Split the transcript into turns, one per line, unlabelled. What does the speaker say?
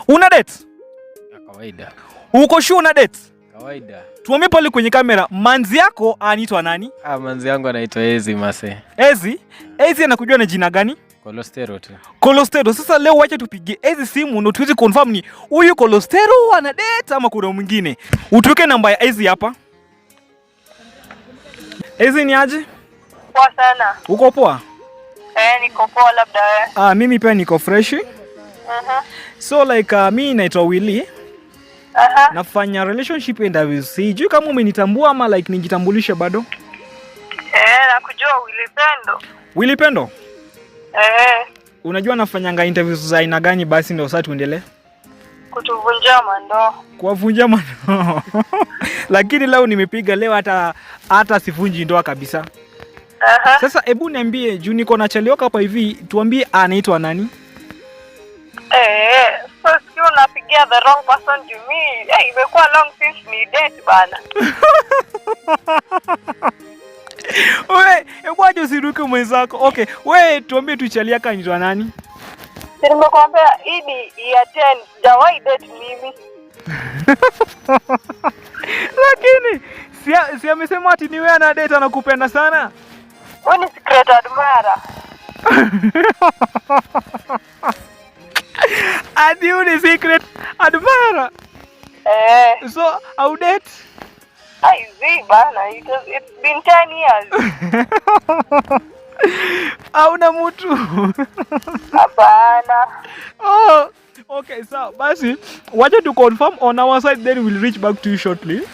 Una date?
Ya kawaida.
Uko sure una date?
Kawaida.
Tuambie pale kwenye kamera, manzi yako anaitwa nani?
Manzi yangu anaitwa Ezi Mase.
Ezi? Ezi anakujua na jina gani?
Kolostero tu.
Kolostero. Sasa leo wacha tupige Ezi simu ndio tuweze confirm ni huyu Kolostero ana date ama kuna mwingine. Utuweke namba ya Ezi hapa. Ezi ni aje?
Poa sana.
Uko poa?
Niko poa labda wewe.
Mimi pia niko fresh. So like mimi naitwa Willy. Nafanya relationship interviews. Sijui kama umenitambua ama like nijitambulishe bado.
Nakujua Willy Pendo.
Willy Pendo? Unajua nafanyanga interviews za aina gani basi ndio sasa tuendelee?
Kutuvunja mandoo.
Kuwavunja mandoo. Lakini leo nimepiga leo hata sivunji ndoa kabisa. Sasa hebu niambie juu niko na Chalioka hapa hivi, tuambie anaitwa nani?
So sio unapigia the wrong person to me. Imekuwa long since ni date bana.
Wewe, hebu aje usiruke mwenzako. Okay, wewe tuambie tu Chaliaka anaitwa nani?
Nimekwambia hii ya 10 sijawahi date mimi.
Lakini si amesema ati ni wewe ana date anakupenda sana?
Wewe ni secret admirer.
Adi you ni secret admirer? So, how date?
Zi bana, it's been 10 years.
Hauna mtu?
Hapana.
Oh, okay, so basi wacha to confirm on our side, then we'll reach back to you shortly.